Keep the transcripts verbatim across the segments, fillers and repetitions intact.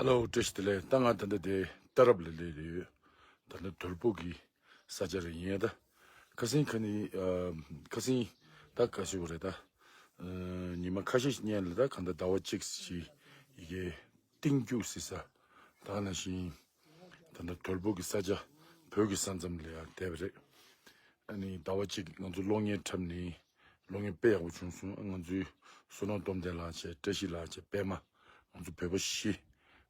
ལའོ། བཀྲ་ཤིས་བདེ་ལེགས། ད་ང་ད་ལྟ་དེ་ཏཱ་རབ་ལ་སླེབས་ཡོད། ད་ལྟ་དོལ་པོ་གི་ས་ཆ་རེད་ཡིན་ད། ཁ་སང་ཁ་ནི་ཨ་ཁ་སང་ད་ག་ཞུ་རེད་ད། ཨ་ཉི་མ་ཁ་ཤས་ཤིག་སྔོན་ལ་ད་གང་ལྟར་ཟླ་བ་གཅིག་ཅིག་ཡི་གེ་གཏིང་སྐྱུག་སི་ས། ད་ག་ནང་བཞིན་ད་ལྟ་དོལ་པོ་གི་ས་ཆ་བོད་ཀྱི་ས་མཚམས་ལ་ཡང་བསྡད་པ་རེད། ཨ་ནི་ཟླ་བ་གཅིག་ང་ཚོ་གློག་བརྙན་འཁྲབ་ནི། གློག་བརྙན་དཔེ་ཡག་པོ་བྱུང་སོང་། ང་ཚོའི་བསོད་ནམས་སྟོབས་ལྡན་ལགས་བྱས། བཀྲ་ཤིས་ལགས་བྱས། པད་མ། ང་ཚོ་བོད་པ་བཞི།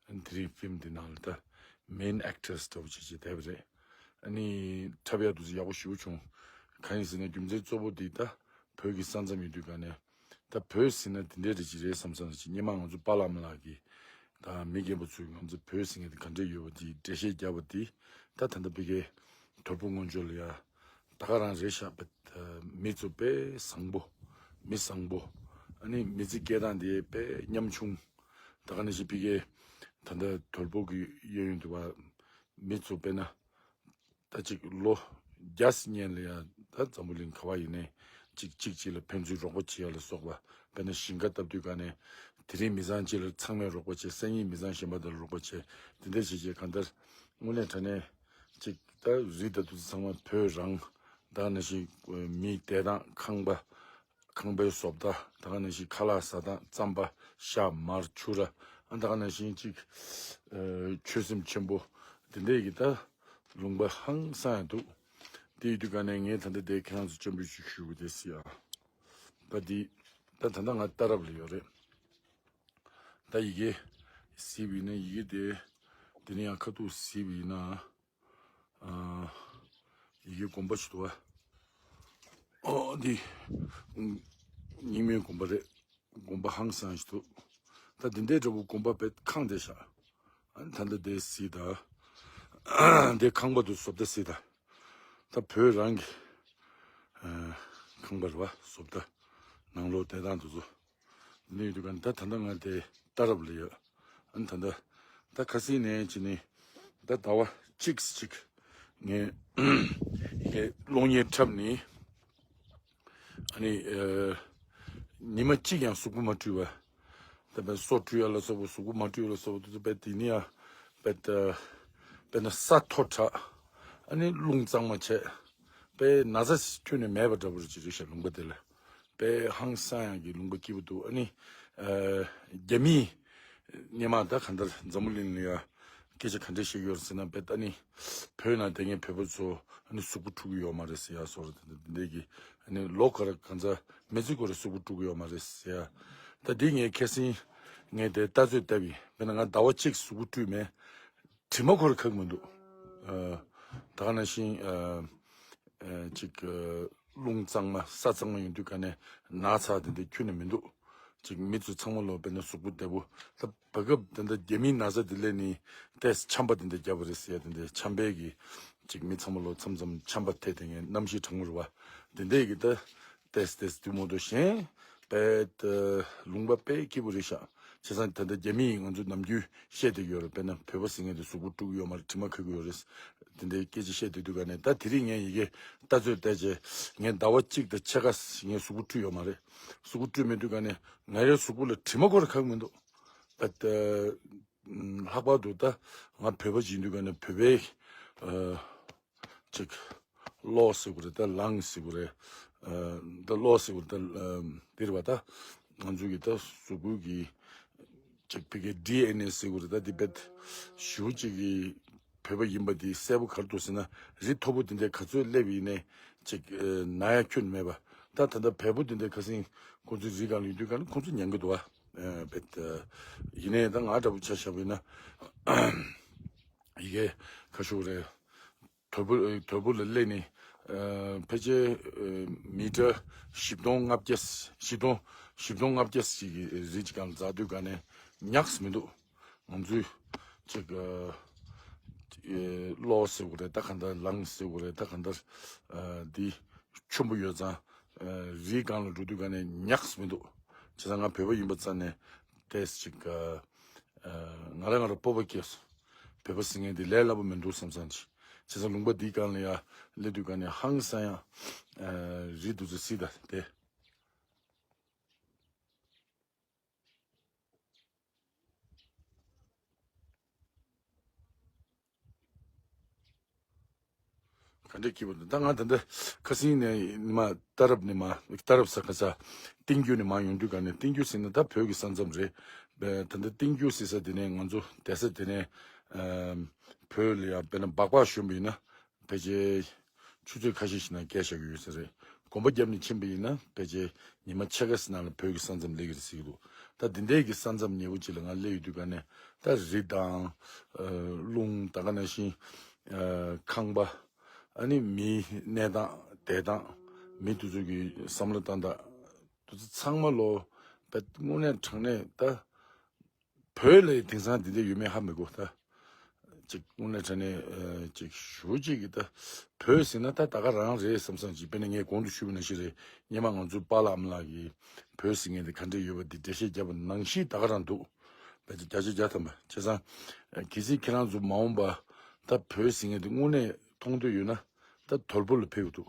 ཨ་ནི་དེ་རིང་ཕིལམ་འདི་ནང་ལ་ད་མེན་ཨེག་ཊར་སི་འདྲ་བོ་བྱས་བྱས་བསྡད་པ་རེད། ཨ་ནི་འཁྲབ་ཡག་དུས་ཚོད་ཡག་པོ་ཞེ་པོ་བྱུང་། གང་ཡིན་ཟེར་ན་རྒྱུ་མཚན་གཙོ་བོ་འདི་ད་བོད་ཀྱི་ས་མཚམས་ཡིན་དུས་ག་ནས། ད་བོད་ཟེར་ན་འདི་འདྲའི་རིགས་ཅིག་རེད་བསམ་བསམ་ཅིག་སྔོན་མ་ང་ཚོ་པཱ་ལགས་མ་ལགས་ཀྱིས་ད་མི་རྒན་པ་ཚོས་ང་ཚོ་བོད་ཟེར་མཁན་དེ་ག་འདྲས་ཡོད་པ་དེ་འགྲེལ་བཤད་བརྒྱབ་པ་དེ། ད་ད་ལྟ་ཕ་གིའི་དོལ་པོ་སྔོན་ཆད་ལ་ཡ་ད་ག་རང་རེད་ཤག་པ། མི་ཚོ་དཔེ་བཟང་པོ། མི་བཟང་པོ། ཨ་ནི་མི་ཚེ་སྐྱེལ་སྟངས་དེ་དཔེ་ཉམ་ཆུང་། ད་ག་ནང་བཞིན་ཕ་གིའི་ད་ལྟ་དོལ་པོ་གི་གཡས་གཡོན་དུ་བ་མི་ཚོ་དཔེར་ན། ད་ཅིག་ལོ་བརྒྱ་སྔོན་ལ་ཡང་ད་འཛམ་བུ་གླིང་ག་བ་ཡིན་ནའི་ཅིག་ཅིག་ཅིག་ལ་ཕན་ཚུན་རོགས་པ་བྱེད་ཡ་ལ་སོགས་པ། དཔེར་ན་ཞིང་ཁ་བཏབ་དུས་ག་ནས་དེ་རིང་མི་ཚང་གཅིག་ལ་ཚང་མས་རོགས་པ་བྱེད། སང་ཉིན་མི་ཚང་གཞན་པ་དང་རོགས་པ་བྱེད། དེ་འདྲ་བྱེད་བྱེད་གང་ལྟར་དངོས་གནས་དྲང་གནས་ཅིག་ད་རི་དང་དུ་ཚང་མ་བོད་རང་། ད་ག་ནང་བཞིན་མིའི་བསྡད་སྟངས་ཁང་པ། ཁང་པའི་བཟོ་ལྟ། ད་ག་ནང་བཞིན་ཁ་ལག་ཟ་སྟངས། རྩམ་པ། ཤ། མར། ཕྱུར་ར། ཨ་ད་ག་ནང་བཞིན་ཅིག་ཨ་ཆོད་སེམས་ཆེན་པོ། དེ་འདྲས་ཀྱི་ད་ལུང་པ་ཧང་སང་ཡང་འདུག་དེ་ཡིན་དུས་ག་ནས་ངས་ད་ལྟ་དེ་ཁྱེད་རང་ཚོ་སྤྱན་འབུལ་ཞིག་ཞུ་གི་དེ་སི་ཡ། ད་འདི་ད་ད་ལྟ་ང་ཏཱ་རབ་ལ་ཡོད་རེད། ད་ཡི་གེ་གཟིགས་པ་ཡིན་ན་ཡི་གེ་དེ་དེ་ནས་ཡང་ཁ་ཐུག་གཟིགས་པ་ཡིན་ན། ཨ། ཡི་གེ་དགོན་པ་ཞིག་འདུག་བ། ཨོ་འདི་རྙིང་མའི་དགོན་པ་རེད། དགོན་པ་ཧང་སང་ཞིག་འདུག་ད་འདི་འདྲའི་འདྲ་པོ་དགོན་པ་བེད་ཁང་བསྡད་ཤག་ཨ་ནི་ད་ལྟ་དེ་སྲིད་ད། དེ་ཁང་པ་དུ་བཟོ་ལྟ་སྲིད་ད། ད་བོད་རང་གི་ཨ་ཁང་པ་རེད་བ། བཟོ་ལྟ་ནང་ལོགས་བསྡད་སྟངས་དེ་ཚོ། འདི་ཡོད་དུས་ག་ད་ད་ལྟ་ང་དེ་ཏཱ་རབ་ལ་ཡོད། ཨ་ནི་ད་ལྟ་ད་ཁ་སང་ནས་ཅི་ནི་ད་ཟླ་བ་གཅིག་ཅིག་ངས་ཡི་གེ་གློག་བརྙན་འཁྲབ་ནི། ཨ་ནི་ཨ་ཉི་མ་གཅིག་ཡང་གཟུགས་པོ་མ་བཀྲུས་པ། ད་དཔེ་སོ་བཀྲུས་ཡ་ལ་སོགས་པ། གཟུགས་པོ་མ་བཀྲུས་ལ་སོགས་པ་དེ་ཚོ་དཔེ་དེ་ནི་ཡ་དཔེ་ད་དཔེ་ན་ས་མཐོ་དྲགས། ཨ་ནི་རླུང་གཙང་མ་བྱས། དཔེ་ན་ཚ་ཁྱོན་ནས་མེད་པ་འདྲ་པོ་ཅིག་རེད་ཤག་ལུང་པ་དེ་ལ། དཔེ་ཧང་སང་ཡག་གི་ལུང་པ་སྐྱིད་པོ་འདུག་ཨ་ནི་ཨ་རྒྱ་མིས་སྔོན་མ་ད་གང་ལྟར་འཛམ་བུ་གླིང་ལ་ཡ་སྐད་ཆ་ག་འདྲས་བཤད་ཀྱི་ཡོད་རེད་ཟེར་ན། དཔེ་ད་ནི་བོད་ནང་བསྡད་མཁན་བོད་པ་ཚོ་ཨ་ནི་གཟུགས་པོ་འཁྲུ་གི་ཡོད་མ་རེད་ཟེར་ཡ་སོགས་རེད། དེ་འདྲས་ཀྱི་ཨ་ནི་ལོ་ག་རེ་གང་ཚ་མི་ཚེ་ག་རེ་གཟུགས་པོ་འཁྲུ་གི་ཡོད་མ་རེད་ཟེར་ཡ། ད་འདི་ངས་ཁ་སང་ངས་དེ་ལྟ་ཚོད་བལྟས་པ་ཡིན། དཔེར་ན་ང་ཟླ་བ་གཅིག་གཟུགས་པོ་བཀྲུས་མེད། དྲི་མ་ཁོ་ར་ཁག་མི་འདུག་ཨ། ད་ག་ནང་བཞིན་ཨ་ཨ་ཅིག་ཨ་རླུང་གཙང་མ་ས་གཙང་མ་ཡོང་དུས་ག་ནས་ན་ཚ་དེ་འདྲ་ཁྱོན་ནས་མི་འདུག་ཅིག་མི་ཚོ་ཚང་མ་ལོ་དཔེར་ན་གཟུགས་པོ་བདེ་པོ། ད་བར་སྐབས་དེ་འདྲ་རྒྱ་མིའི་ན་ཚ་དེ་སླེབས་ནི་ཏེས་ཆམ་པ་དེ་འདྲ་བརྒྱབ་པ་རེད་ཟེར་ཡ། དེ་འདྲ་ཆམ་པའི་གི་ཅིག་མི་ཚང་མ་ལོ་མཚམས་མཚམས་ཆམ་པ་ཐེབས་དེ་ངས་གནམ་གཤིས་གྲང་མོ་རེད་བ། དེ་འདྲས་གི་ད། ཏེས་ཏེས་དུས་མོ་དུ་ཞེན། དཔེ་ད་ལུང་པ་དཔེ་སྐྱིད་པོ་རེད་ཤག་བྱས་ཙང་ད་ལྟ་རྒྱ་མིས་ང་ཚོ་ནམ་རྒྱུན་བཤད་བསྡད་ཡོད་རེད། དཔེར་ན་བོད་པ་ཟེར་མཁན་དེ་གཟུགས་པོ་དཀྲུག་གི་ཡོད་མ་རེད། དྲི་མ་ཁ་གི་ཡོད་རེད། དེ་འདྲའི་སྐད་ཆ་བཤད་བསྡད་དུས་ག་ནས། ད་དེ་རིང་ངས་ཡི་གེ་ལྟ་ཚོད་བལྟས་རྗེས་ངས་ཟླ་བ་གཅིག་དང་ཕྱེད་ཀ་ངས་གཟུགས་པོ་བཀྲུས་ཡོད་མ་རེད། གཟུགས་པོ་བཀྲུས་མེད་དུས་ག་ནས་ང་རའི་གཟུགས་པོ་ལ་དྲི་མ་ཁོ་ར་ཁག་མི་འདུག་ད་ལྷག་པར་དུ་ད་ང་བོད་པ་ཡིན་དུས་ག་ནས་བོད་པའི་ཨ། ཅིག་གློག་ཟེར་དགོས་རེད། ད་ལངས་ཟེར་དགོས་རེད། ཨ་ད་གློག་ཟེར་དགོས་རེད། ད་ཨ་འདི་རེད་པ། ད་ང་ཚོ་གི་ད་གཟུགས་པོ་གི་ཅིག་ཕ་གིའི་ཌི་ཨེན་ཨེ་ཟེར་དགོས་རེད། ད་འདི་རྦད་ཞེ་པོ་ཅིག་གི་བོད་པ་ཡིན་པ་འདི་གསལ་པོ་ག་རེ་འདུག་ཟེར་ན། རི་མཐོ་པོ་འདི་འདྲའི་ག་ཚོད་སླེབས་ཡིན་ནའི་ཅིག་ཨ་ན་ཡ་ཁྱོན་མེད་པ། ད་ད་ལྟ་བལ་པོ་འདི་འདྲའི་ཁ་སང་ཁོང་ཚོའི་རི་སྒང་ལ་ཡོད་དུས་ག་ནས་ཁོང་ཚོ་ཉན་གི་འདུག་བ། ཨ་རྦད་ཡིན་ནའི་ད་ང་འདྲ་པོ་ཆ་བཞག་པ་ཡིན་ན་ཡི་གེ་ཁ་ཤུག་རེད། དོལ་པོ་ཨ་དོལ་པོ་ལ་སླེབས་ནས་ཨ་ཕལ་ཆེར་ཨ་མི་ཊར་བཞི་སྟོང་ལྔ་བརྒྱ། བཞི་སྟོང་བཞི་སྟོང་ལྔ་བརྒྱ་ཞིག་གི་རི་གཅིག་སྒང་ལ་འཛེགས་དུས་ག་ནས་ཉག་ཙམ་མི་འདུག་ང་ཚོས་ཅིག་ཨ་ཨེ་གློག་ཟེར་དགོས་རེད། ད་ག་འདྲ་ལངས་ཟེར་དགོས་རེད། ད་ག་འདྲ་ཨ་འདི་ཆེན་པོ་ཡོད་ཙང་ཨ་རིའི་སྒང་ལ་འགྲོ་དུས་ག་ནས་ཉག་ཙམ་མི་འདུག་བྱས་ཙང་ང་བོད་པ་ཡིན་པ་ཙང་ནས་ཏོག་ཙམ་ཅིག་ཨ་ཨ་ང་རང་ང་རང་སྤོབས་པ་སྐྱེས་སོང་། བོད་པ་ཟེར་མཁན་འདི་ལས་སླ་པོ་མི་འདུག་བསམ་བསམ་ཅིག་བྱས་ཙང་ལུང་པ་འདིའི་སྒང་ལ་ཡ་སླེབས་དུས་ག་ནས་ཧང་སང་ཡ་ཨ་རི་འདུག་ཚོད་སྲིད་ད་དེ། ག་འདྲས་སྐྱིད་པོ་འདུག་ད་ང་ད་ལྟ་ཁ་སང་ནས་མ་རྟ་རབ་ནས་མ་རྟ་རབ་ས་ཁ་ས་ཏིང་རྒྱུ་ནས་མ་ཡོང་དུས་ག་ནས་ཏིང་རྒྱུ་ཟེར་ན་ད་བོད་ཀྱི་ས་མཚམས་རེད། ད་ལྟ་ཏིང་རྒྱུ་ཟེར་ས་དེ་ནས་ང་ཚོ་བསྡད་ས་དེ་ནས་བོད་ལ་ཡང་དཔེར་ན་སྦག་སྦག་ཞོན་པ་ཡིན་ན་ཕལ་ཆེར་ཆུ་ཚོད་ཁ་ཤས་ཤིག་ནང་བསྐྱལ་བཞག་གི་ཡོད་ས་རེད། གོམ་པ་བརྒྱབ་ནས་ཕྱིན་པ་ཡིན་ན་ཕལ་ཆེར་ཉི་མ་ཕྱེད་ཀ་ཙམ་ནང་ལ་བོད་ཀྱི་ས་མཚམས་སླེབས་ཀྱི་རེད་ཟེར་གྱི་འདུག་ད་འདི་འདྲས་ཀྱི་ས་མཚམས་ཉེ་བོ་ཅིག་ལ་ང་སླེབས་ཡོད་དུས་ག་ནས་ད་རི་དང་རླུང་ད་ག་ནང་བཞིན་ཁང་པ། ཨ་ནི་མིའི་གནས་སྟངས་བསྡད་སྟངས། མི་དེ་ཚོ་གི་བསམ་བློ་བཏང་སྟངས་དེ་ཚོ་ཚང་མ་ལོ་བས་དངོས་གནས་དྲང་གནས་ད་བོད་ལ་དེང་སང་དེ་འདྲ་ཡོད་མེད་ཧ་མི་གོ་ད། ཅིག་དངོས་གནས་དྲང་གནས་ཅིག་ཞུ་ཅིག་གི་ད་བོད་ཟེར་ན་ད་ད་ག་རང་རེད་བསམ་བསམ་ཅིག་དཔེར་ན་ངས་གོང་དུ་ཞུས་པ་ནང་བཞིན་རེད། སྔོན་མ་ང་ཚོའི་པཱ་ལགས་ཨ་མ་ལགས་ཀྱིས་བོད་ཟེར་མཁན་དེ་ག་འདྲས་ཡོད་པ་འདི་འགྲེལ་བཤད་བརྒྱབ་པ་ནང་བཞིན་ད་ག་རང་འདུག་བརྒྱ་ཆ་བརྒྱ་ཐམ་པ་བྱས་ཙང་གལ་སྲིད་ཁྱེད་རང་ཚོ་མ་འོངས་པ་ད་བོད་ཟེར་མཁན་དེ་དངོས་གནས་མཐོང་འདོད་ཡོད་ན་ད་དོལ་པོ་ལ་ཕེབས་འདུག་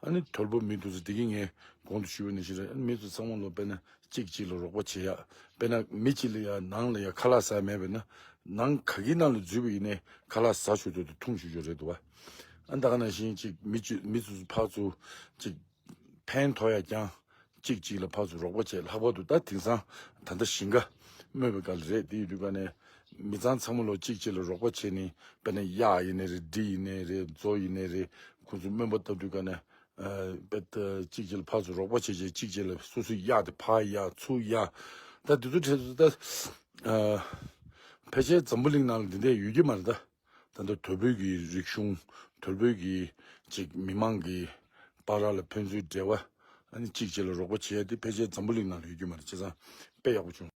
ཨ་ནི་དོལ་པོ་མི་འདུག་ཟེར་དེ་གི་ངས་གོང་དུ་ཞུས་པ་ནང་བཞིན་རེད། ཨ་ནི་མི་ཚོ་ཚང་མ་ལོ་དཔེར་ན་གཅིག་གཅིག་ལ་རོགས་པ་བྱེད་ཡག་དཔེར་ན་མི་གཅིག་ལ་ཡ་ནང་ལ་ཡ་ཁ་ལག་ཟ་མེད་པས་ན་ནང་ག་གི་ནང་ལ་འཛུལ་བ་ཡིན་ནའི་ཁ་ལག་ཟ་ཆོག་འདུག་འཐུང་ཆོག་ཆོག་རེད་འདུག་བ། ཨ་ནི་ད་ག་ནང་བཞིན་གཅིག་མི་གཅིག་མི་ཚོ་ཕར་ཚུར་གཅིག་ཕན་ཐོགས་ཡ་ཀྱང་གཅིག་གཅིག་ལ་ཕར་ཚུར་རོགས་པ་བྱེད། ལྷག་པར་དུ་ད་དེང་སང་ད་ལྟ་ཞིང་ཁ་རྨོས་པའི་སྐབས་ལ་རེད། དེ་ཡོད་དུས་ག་ནས་མི་ཚང་ཚང་མ་ལོ་གཅིག་གཅིག་ལ་རོགས་པ་བྱས་ནས་དཔེར་ན་གཡག་ཡིན་ནའི་རེད། འབྲི་ཡིན་ནའི་རེད། མཛོ་ཡིན་ནའི་རེད། ཁོ་ཚོ་རྨོས་པ་བཏབ་དུས་ག་ནས་ཨ་དཔེ་ད་གཅིག་གཅིག་ལ་ཕར་ཚུར་རོགས་པ་བྱས་བྱས་གཅིག་གཅིག་ལ་སོ་སོའི་གཡག་དེ་ཕར་གཡར་ཚུར་གཡར། ད་དེ་ཚོ་འཕྲལ་དུ་ད་ཨ་ཕལ་ཆེར་འཛམ་བུ་གླིང་ནང་ལ་འདི་འདྲས་ཡོད་ཀྱི་མ་རེད་ད། ད་ལྟ་དོལ་པོའི་གི་རིག་གཞུང་དོལ་པོའི་གི་ཅིག་མི་མང་གི་བར་ལ་ཕན་ཚུན་འབྲེལ་བ། ཨ་ནི་གཅིག་གཅིག་ལ་རོགས་པ་བྱེད་ཡ་དེ་ཕལ་ཆེར་འཛམ་བུ་གླིང་ནང་ལ་ཡོད་རྒྱུ་མ་རེད། བྱས་ཙང་དཔེ་ཡག་པོ་བྱུང་།